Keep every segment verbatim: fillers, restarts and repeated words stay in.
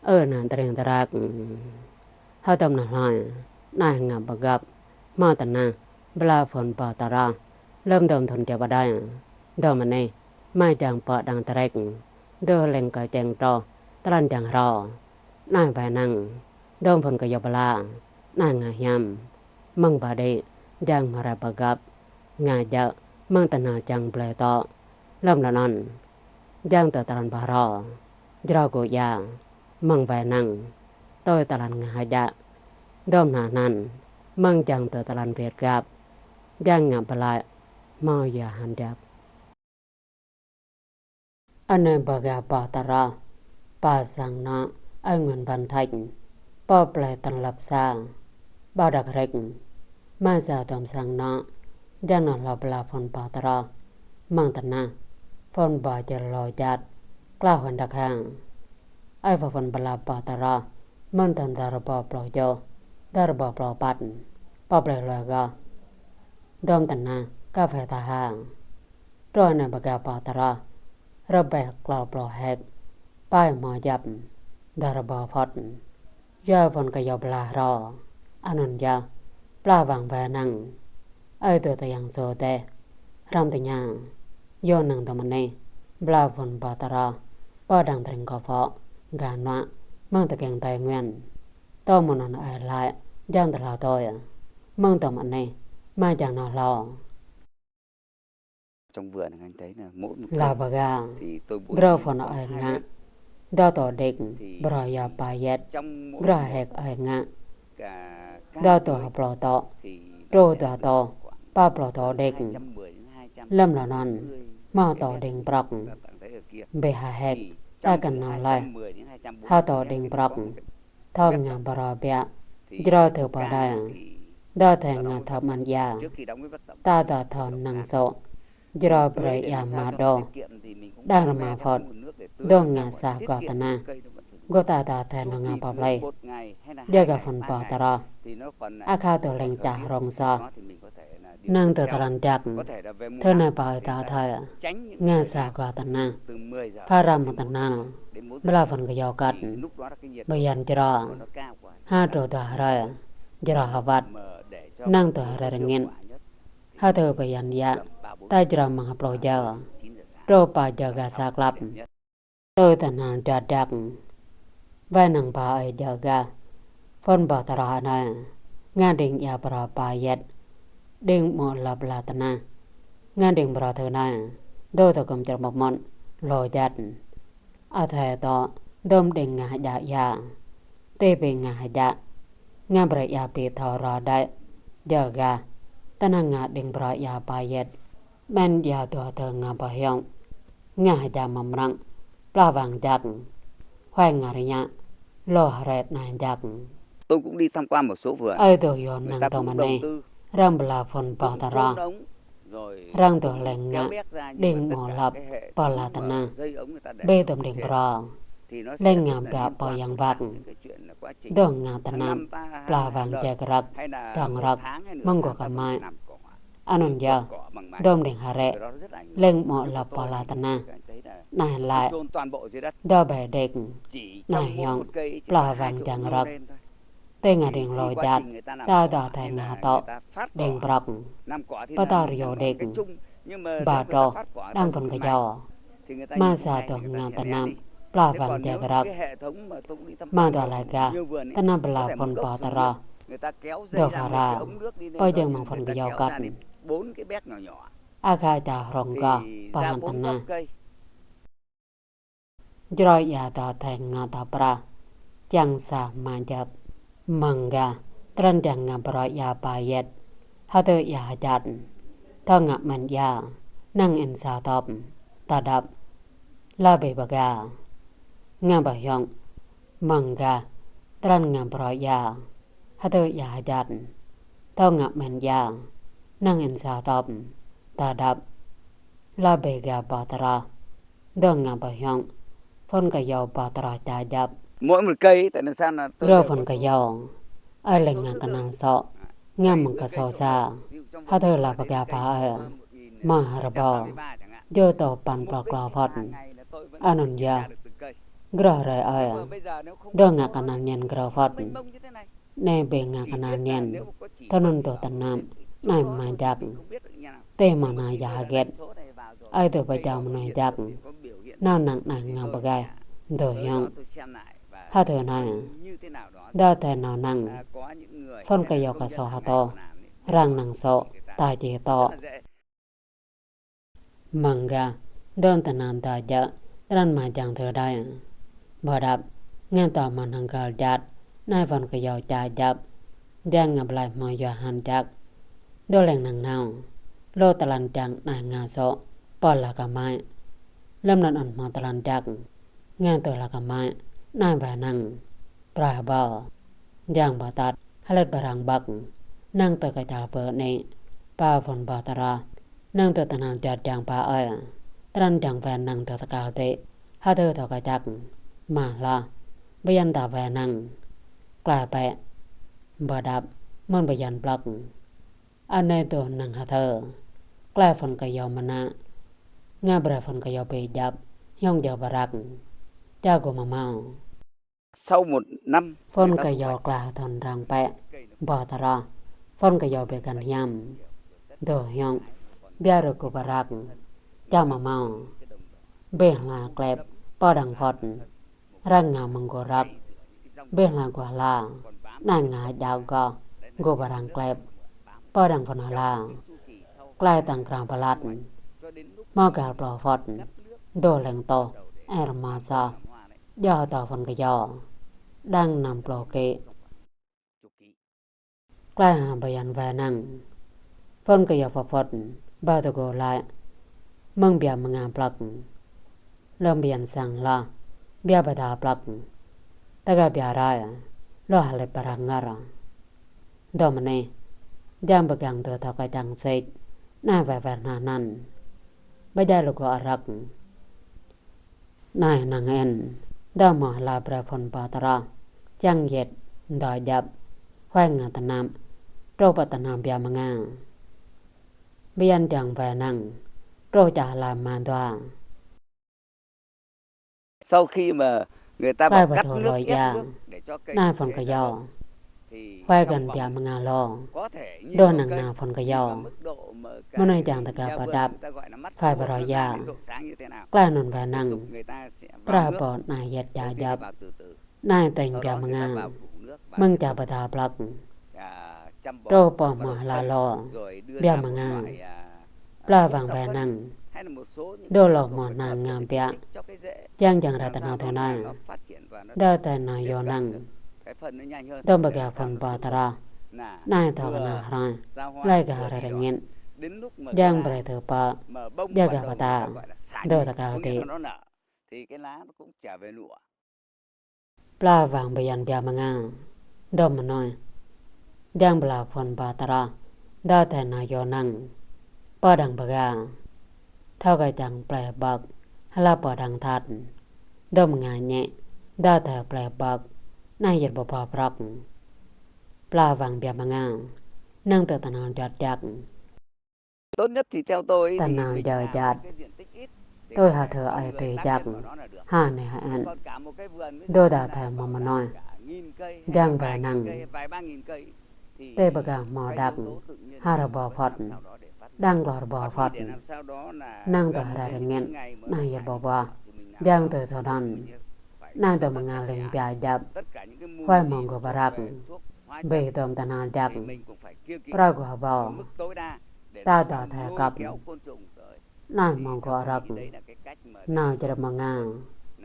Ơ ană tơring tơrak, hơdôm ană hloi, anai ngă pơgăp hmâo tơnah blah phŭn pơtơroh lơ̆m dôm thŭn djăp adai. Dôm anih mă jang pơđang tơrek, dŏ leng kơ čeng truh tơlan jang hrô. Anai wai năng dôm phŭn kơyâo blah, anai ngă hiam mơ̆ng ba đĭ jang hmâo rai pơgăp, ngă jăk mơ̆ng tơhnal jang blơi tŏ. Lơ̆m anŭn jang tơ tơlan pơhrô, jrao gŭ ia mơ̆ng wai năng tui tơlan ngă hơjă. Dôm ană anăn mơ̆ng jang tơ tơlan wet gap, jang ngă pơlai hmâo ia hăn jăk. Anai pơgăp pơtơroh, pơsang nŏ, ơi Nguyễn Văn Thạch, pô plơi Tân Lập sa, ƀôdah Rek. Mă sa dôm sang nŏ, jang nŏ hlâo blah phŭn pơtơroh mơ̆ng tơnah, phŭn pơjơr lô jat, klao hŭn đak hăng. Ơi pô phŭn blah pơtơroh mơ̆n tơ̆n dar rơbâo pluh čô, dar rơbâo pluh păt, pô plơi hloi gơ̆ dôm tơnah kơphê tha hăng. Truh anai pơgăp pơtơroh, rơbeh klâo pluh hek, pai hmâo jăp, dar rơbâo phŭt. Yua phŭn kơyâo blah hrô, anŭn yơh plah wang wai năng. Ơi dŏ tơyang sô dêh, hrăm tơña, yua năng dôm anih blah phŭn pơtơroh, pơđang tơring kơ phŏ, gah nuă mơ̆ng tơkeng Tây Nguyên. Tơ mơ̆n anŭn ơi laĭ jang tơhla tui, mơ̆ng dôm anih mă jang nŏ hlâo. Hlâo pơgăp, drơi phŭn ơi ngă, dua tô đek brơi ia pơyet, grah hek ơi ngă, dua tô hơplô tô, truh dua tô pă plô tô đek. Lơ̆m anŭn, hmâo tô đeng prŏk, bĕ ha hek, ta kơnơ̆ng laih, ha tô đeng prŏk, thâo ngă brơi biă, jrao thâo pơđai, dua thâo ngă thâo mơ̆n ia, ta dua thâo năng sô, jrao brơi ia mă đô, đang rơma phŭt, dŏ ngă sa gah tơnah, gơ̆ ta dua thâo nao ngă pơplih, jơgah phŭn pơtơroh, akha dŏ leng čah rông soh. Năng tơ tơlan jăk, thơ anai pơ ơi ta thâo, ngă sa gah tơnah, pha răm mơ̆ng tơhnal, blah phŭn kơyâo kăt, bơyan jrao, ha truh dua hrơi, jrao hơwăt, năng tơ hrơi rơngit, ha thơ bơyan ia, ta jrao mơ̆ng hơplô jơ, truh pă jơgah sa klăp. Tơ tơhnal jăt jăk, wai năng pơ ơi jơgah phŭn pơtơroh anai, ngă đeng ia brơi pơyet, đeng mơ̆ lăp blah tơnah, ngă đeng brơi thơ anai, dŏ tơgŭm črơmơ̆p mơ̆n, lô jăt. Athai tŏ, dôm đeng ngă hơjă ia, tê pê ngă hơjă, ngă brơi ia pê thâo rơđai, jơgah, tơnah ngă đeng brơi ia pơyet, mơ̆n ia dua thâo ngă pơhiong, ngă hơjă mơmrăng, plah wang jăk, huai ngă rơñă, lô hrĕt nai jăk. Tôi cũng đi tham quan một số vườn. Ơi dŏ yua năng dôm anih, răng blah phŭn pơtơroh, răng dŏ leng ngă, đeng mơ̆ lăp, pơla tơnah, bĕ dôm đeng brơi, leng ngă biă pơyang wăk, dŏ ngă tơnap, plah wang jai kơrăk, dŏng rơ̆k, mơ̆ng gơ̆ kơmai. Anŭn yơh, dôm đeng hrĕ, leng mơ̆ lăp pơla tơnah. Anai laĭ, dua ƀĕ đek, anai hiong, plah wang jang rơ̆k. Tê ngă đeng lô jăt, ta dua thâo ngă tŏ, đeng prŏk. Pơtao rơyâo đek, ba truh, đang phŭn kơyâo. Mă sa dŏ ngă tơnap, plah wang jai kơrăk. Mă dua lai gah, tơnap blah phŭn pơtơroh, dŏ pha ra, pơjing mơ̆ng phŭn kơyâo kăt. Akha čah rông gah, pơhăn tơnah. Jrao ia dua thâo ngă tŏ prah, čang sa hmua jăp. Mơ̆ng gah, tơlan jang ngă brơi ia pơyet, ha thơ ia hơjăt, thâo ngă mơ̆n ia, năng in sa tŏp, ta dăp, la bê pơga, ngă pơhiong. Mơ̆ng gah, tơlan ngă brơi ia, ha thơ ia hơjăt, thâo ngă mơ̆n ia, năng in sa tŏp, ta dăp, la bê gah pơtơroh, dŏ ngă pơhiong, phŭn kơyâo pơtơroh ča jăp. Mỗi một cây tại Nam San là tôi Brơi phŭn kơyâo, ơi leng ngă kơnang sŏ, ngă mơ̆ng kơsô sa, ha thơ la pơga pha ơi, mă ha rơbâo, djơ̆ tô păn pluh klâo phŭt. Anŭn yơh, Grŏh hrơi ơi, dŏ ngă kơnăl nian grŏh phŏt. Anai bĕ ngă kơnăl nian, tơnŭn dŏ tơnap, anai mă jak. Tê mă anai ya hơget. Ơi dŏ pơjao mơnuih jak. Nao năng anai ngă pơgai, dŏ hiong. Hơdơr anai, dŏ tơnao năng. Phŭn kơyâo kơ sô hơtô, răng năng sô, ta či tŏ. Mơ̆ng gah, dŏ tơnap dŏ jak, tơnăn mă jang tơ đai. Bơ đăp, ngă tŏ mơ̆n hăng găl jat, anai phŭn kơyâo ča jăp, jang ngă blai hmâo yua hăn jak. Dŏ leng năng nao, lŏ tơlăn jak anai ngă sô, pơl lah kơmai. Lơ̆m anŭn ăt hmâo tơlăn jak, ngă tơ lah kơmai, anai wai năng, prah bơ. Jang bơ tăt, hơlet bơrăng băk, năng tơ kơčal pơ anai, pă phŭn bơ tơrah. Năng tơ tơnal jat jang pă ơi. Tơnăn jang wai năng tơ tơkal tê. Hơdơr tơ kơčăk. Mă hloh. Bơyan ta wai năng. Klai pĕ. Bơ đăp. Mơ̆n bơyan plăk. Anai tơ năng hơdơr. Klai phŭn kơyâo mơnă. Ngă brơi phŭn kơyâo bĕ jăp. Hiong jao bơrăk. Ča gô mơmâo. Sau một năm, phŭn kơyâo klai thŭn răng pĕ, bơ tơrah, phŭn kơyâo bĕ găn hiam, dŏ hiong, biă rơkŭ bơrăk, ča mơmâo, bĕ hla klep, pơdang phŏt, răng ngă mơ̆ng gô răk, bĕ hla gô hla, anai ngă jao gŏ, gô bơrăng klep, pơdang phŭn hla, klai tăng krah bơlat, hmâo găl pluh phŏt, dŏ leng tŏ, er mă soh, Djơ̆ tơ phŭn kơyâo. Đang năm pluh kĭ. Klai hăng bơyan wai năng. Phŭn kơyâo pơphŭt, ba tơgŭ laĭ. Mơ̆ng biă mơnga plăk. Lơ̆m bơyan sang hloh, biă bơda plăk. Tơgă biă rai, lŏ hơlĕt bơrang ngăr. Dŏ mơneh, jang bơgang dŏ thâo kơ čang sĕč. Anai wai wai hna năn. Bơjai lơgŏ arăk. Anai năng en, dŏ mơ̆ hla brơi phŭn pơtrah, čang yet, dŏ jăp, huai ngă tơnap, truh pơ tơnap biă mơnga. Bơyan jang wai năng, truh čah hla mă dua. Sau khi mà người ta bảo cắt nước, ép nước để cho cây dễ dần. Anai phŭn kơyâo. Huai găn biă mơnga lŏ. Dŏ năng nao phŭn kơyâo. Mơnuih jang tơgă pơdăp. Huai pơroi ia. Klai anŭn wai năng. Prah pô anai yet ča jăp. Anai tơ̆ng biă mơnga. Mơ̆ng ča bơda plăk. Truh pơ hmua hla lŏ. Biă mơnga. Pla wang wai năng. Dŏ lŏ hmua hna ngă biă. Jang jang rai tơnah tơnah. Dŏ tơnah yua năng. Dŏ bơga phŭn pơtrah. Anai thâo kơnah rai. Laĭ gah rai rơngit. Jang brơi tơ pă. Djă gah pơtă. Dŏ tơkal tĭ. Pla wang bơyan biă mơnga. Dŏ mơnuih. Jang pla phŭn pơtrah. Dŏ tơnah yua năng. Pơdang bơga. Thâo kơ čang pleh băk. Hla pơdang that. Dŏ mơnga ñĕ. Dŏ tơ pleh băk. Anai yet bơbô prăk. Pla wang biă mơnga. Năng tơ tơnah jat jak. Tốt nhất thì theo tôi thì tơnah jơ̆ jat. Tui hơdơr ơi tui jak. Ha neh ha en. Dŏ dŏ thâo mơ̆ mơnuih. Jang wai năng. Tê bơga hmâo đăk. Ha rơbâo phŭt. Đang glŏ rơbâo phŭt. Năng tơ rai rơngit. Anai yet bơbô. Jang tui thâo anŭn. Anai dŏ mơnga leng biă jăp. Huai hmâo gô bơrăk. Bĕ dŏm tơnah jak. Prah gô hơbâo. Ta dŏ thâo kăp. Anai hmâo gô arăk. Nao črơp mơnga.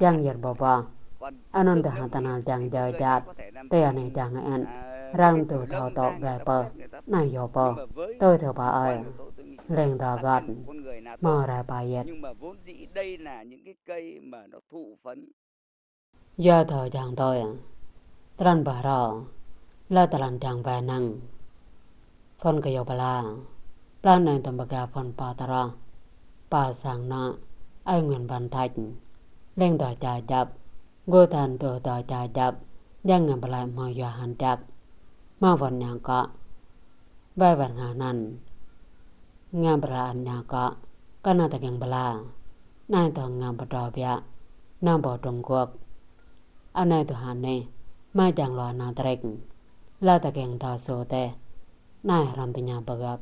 Jang yet bơbô. Anŭn tơ ha tơnah jang jơ̆ jat. Tê anai jang en. Răng tui thâo tŏ gai pơ. Anai yua pơ. Tui thâo pă ơi. Leng dŏ găt. Hmâo rai pă yet. Yua thâo jang tui. Tơlăn pơhrô. Lĕ tơlăn jang wai năng. Phŭn kơyâo pla. Pla anai dŏ bơga phŭn pơtrah. Pă sang anŏ. Ơi Nguyễn Văn Thạch. Leng dŏ ča jăp. Gô than dŏ dŏ ča jăp. Jang ngă pơlai hmâo yua hăn jak. Hmâo wơ̆t ñă kŏ. Wai wai hna năn. Ngă pơlai ăn ñă kŏ. Kơnơ̆ng tơkeng pla. Anai dŏ ngă pơtrâo biă. Nao pơ Trung Quốc. Anai tuh hă ne, mă jang lua nao trek. Lă ta kiăng thâo sô tĕh. Anai hrăm tơña pơgăp.